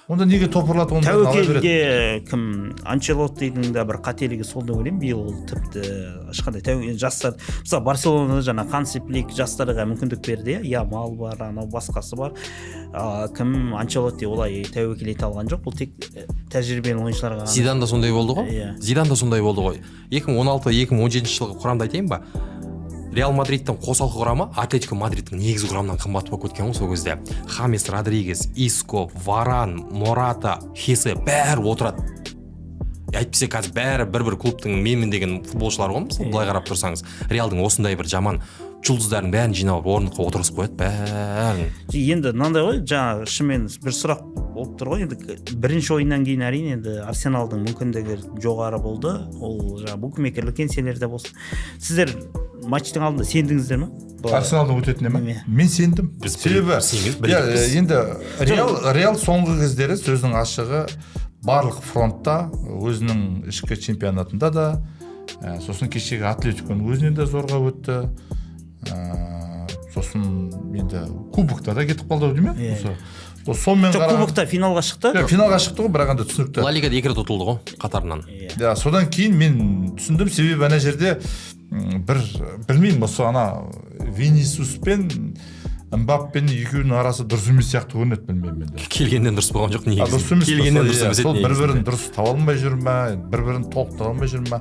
Онда неге топырлатып, оны ала береді? Тәуекелге кім, Анчелоттидің да бір қателігі сол деп ойлаймын. Биыл ол тіпті ешқандай тәуекел, жастар, мысалы, Барселонада жаңа Ханси Флик жастарға мүмкіндік берді, иә, Ямал бар, анау басқасы бар. Кім, Анчелотти олай тәуекел ете алған жоқ, бұл тек тәжірибелі ойыншыларға ғана. Зидан да сондай болды ғой. Иә. Зидан да сондай болды ғой. 2016-2017 жылғы құрамды айтайын ба? Реал Мадридтің қосалқы құрамы Атлетико Мадридтің негізгі құрамынан қымбат болып кеткен ғой сол кезде. Хамес Родригес, Иско, Варан, Мората, Хесе, бәрі отырады. Әйтпесе қазір бәрі бір бір клубтың менмін деген футболшылар ғой. Мысалы, былай қарап тұрсаңыз, Реалдың осындай бір жаман жұлдыздардың бәрін жинап алып, орындыққа отырғызып қояды бәрін. Енді мынандай ғой, жаңа шынымен бір сұрақ болып тұр ғой. Енді бірінші ойыннан кейін, әрине, енді Арсеналдың мүмкіндігі жоғары болды, ол жаңа букмекерлік кеңселерде болсын. Сіздер матчтың алдында сендіңіздер ма? Арсеналдың өтетініне ма? Иә. Мен сендім. Біз себебі сенген, иә, білдік. Енді Реал соңғы кездері, сөздің ашығы, барлық фронтта, өзінің ішкі чемпионатында да, сосын кешегі Атлетиконың өзінен де зорға өтті, сосын енді кубокта да кетіп қалды ау деймін. Иә. Осы сонымен Жоқ, кубокта финалға шықты. Иә, финалға шықты ғой, бірақ енді түсінікті. Ла Лигада екі рет ұтылды ғой қатарынан. Иә. Иә, содан кейін мен түсіндім, себебі ана жерде бір білмеймін, осы ана Винисиус пен Мбаппенің екеуінің арасы дұрыс емес сияқты көрінеді, білмеймін енді. Келгеннен дұрыс болған жоқ А, негізі. дұрыс емес па? Келгеннен Сол, дұрыс иә, емес еді сол бір негізінде. бірін дұрыс таба алмай жүр ма, бір бірін толықтыра алмай жүр ма?